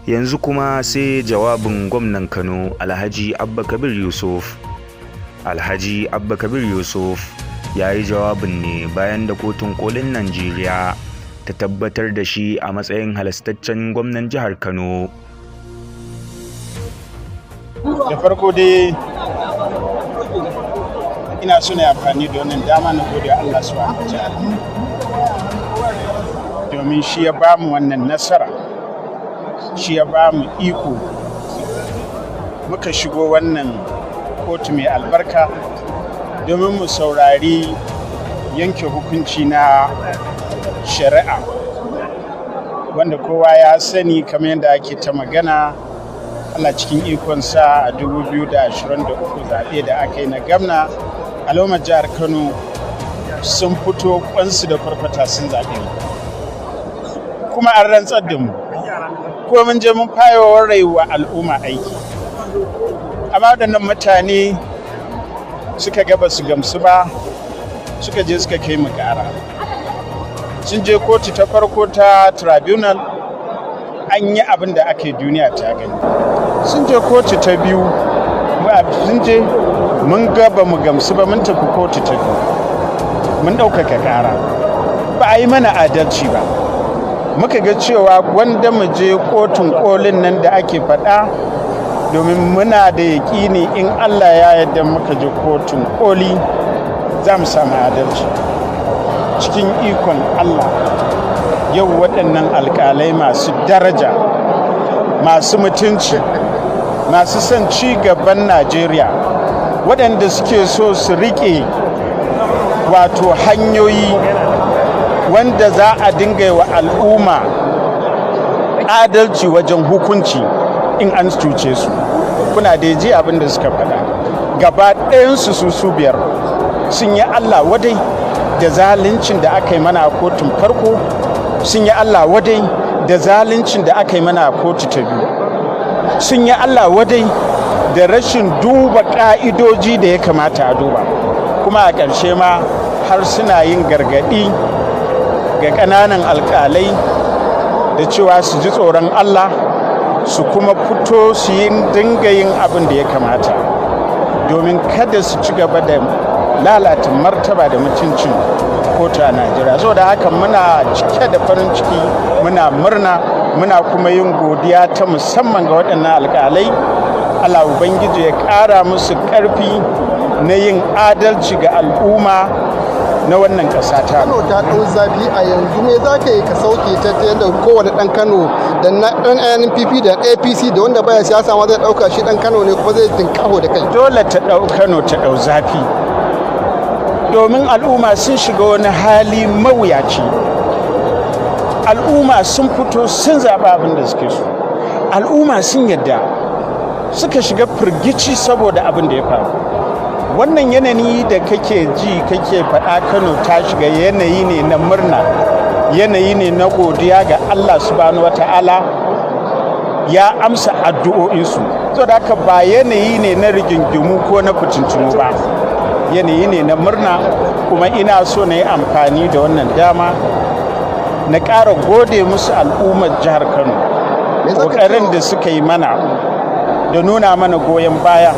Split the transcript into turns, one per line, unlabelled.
Yanzu kuma sai jawabin gwamnan Kano, Alhaji Abba Kabir Yusuf. Alhaji Abba Kabir Yusuf ya yi jawabin ne bayan da Kotun Kolin Najeriya ta tabbatar da shi a matsayin halastaccen gwamnan jihar Kano.
Da farko dai, ina so na amfani da wannan dama na gode Allah subhanahu wa ta'ala, domin shi ya bamu wannan nasara, shi ya bamu iko muka shigo wannan kotu mai albarka domin mu saurari yanke hukunci na shari'a, wanda kowa ya sani, kamar yadda ake ta magana, Allah cikin ikonsa a 2023 zaɓe da aka yi na gwamna, al'ummar jihar Kano sun fito kwansu da kwarkwata sun zaɓe mu, kuma an rantsar da mu, kuma mun je mun fara wa al'umma aiki. Amma waɗannan mutane suka ga ba su gamsu ba, suka je suka kai mu ƙara. Sun je kotu ta farko ta tribunal, an yi abin da aka yi, duniya ta gani. Sun je kotu ta biyu, sun je, mun ga ba mu gamsu ba, mun tafi kotu ta biyu, mun ɗaukaka ƙara, ba a yi mana adalci ba. Muka ga cewa gwanda mu je Kotun Kolin nan da ake faɗa, domin muna da yaƙini in Allah ya yarda muka je Kotun Koli za mu samu adalci. Cikin ikon Allah, yau waɗannan alƙalai masu daraja, masu mutunci, masu son ci gaban Najeriya, waɗanda suke so su riƙe wato hanyoyi wanda za a dinga wa al'umma adalci wajen hukunci in an cuce su, kuna da ji abin da suka faɗa. Gaba ɗayansu, su su biyar, sun yi Allah wadai da zaluncin da aka yi mana a kotun farko, sun yi Allah wadai da zaluncin da aka yi mana a kotu ta biyu, sun yi Allah wadai da rashin duba ƙa'idoji da ya kamata a duba. Kuma a ƙarshe ma har suna yin gargaɗi ga ƙananan alƙalai da cewa su ji tsoron Allah, su kuma fito su yi dinga yin abin da ya kamata, domin kada su ci gaba da lalata martaba da mutuncin kotu a Najeriya. Saboda haka muna cike da farin ciki, muna murna, muna kuma yin godiya ta musamman ga waɗannan alƙalai. Allah Ubangiji ya ƙara musu ƙarfi na yin adalci ga al'umma na wannan ƙasa ta.
Kano ta ɗau zafi a yanzu. Me za ka yi ka sauke ta, ta yadda kowane ɗan Kano, da na ɗan NPP da APC da wanda baya siyasa ma, zai ɗauka shi ɗan Kano ne kuma zai tinkaho da kai?
Dole ta ɗau Kano ta ɗau zafi, domin al'umma sun shiga wani hali mawuyaci. Al'umma sun fito sun zaɓi abin da suke so. Al'umma sun yadda suka shiga firgici saboda abin da ya faru. Wannan yanayi da kake ji kake faɗa Kano ta shiga, yanayi ne na murna, yanayi ne na godiya ga Allah subhanahu wata'ala, ya amsa addu'o'insu. Saboda haka ba yanayi ne na rigingimu ko na fitintunu ba, yanayi ne na murna. Kuma ina so na yi amfani da wannan dama na ƙara gode musu, al'ummar jihar Kano, ƙoƙarin da suka yi mana da nuna mana goyon baya.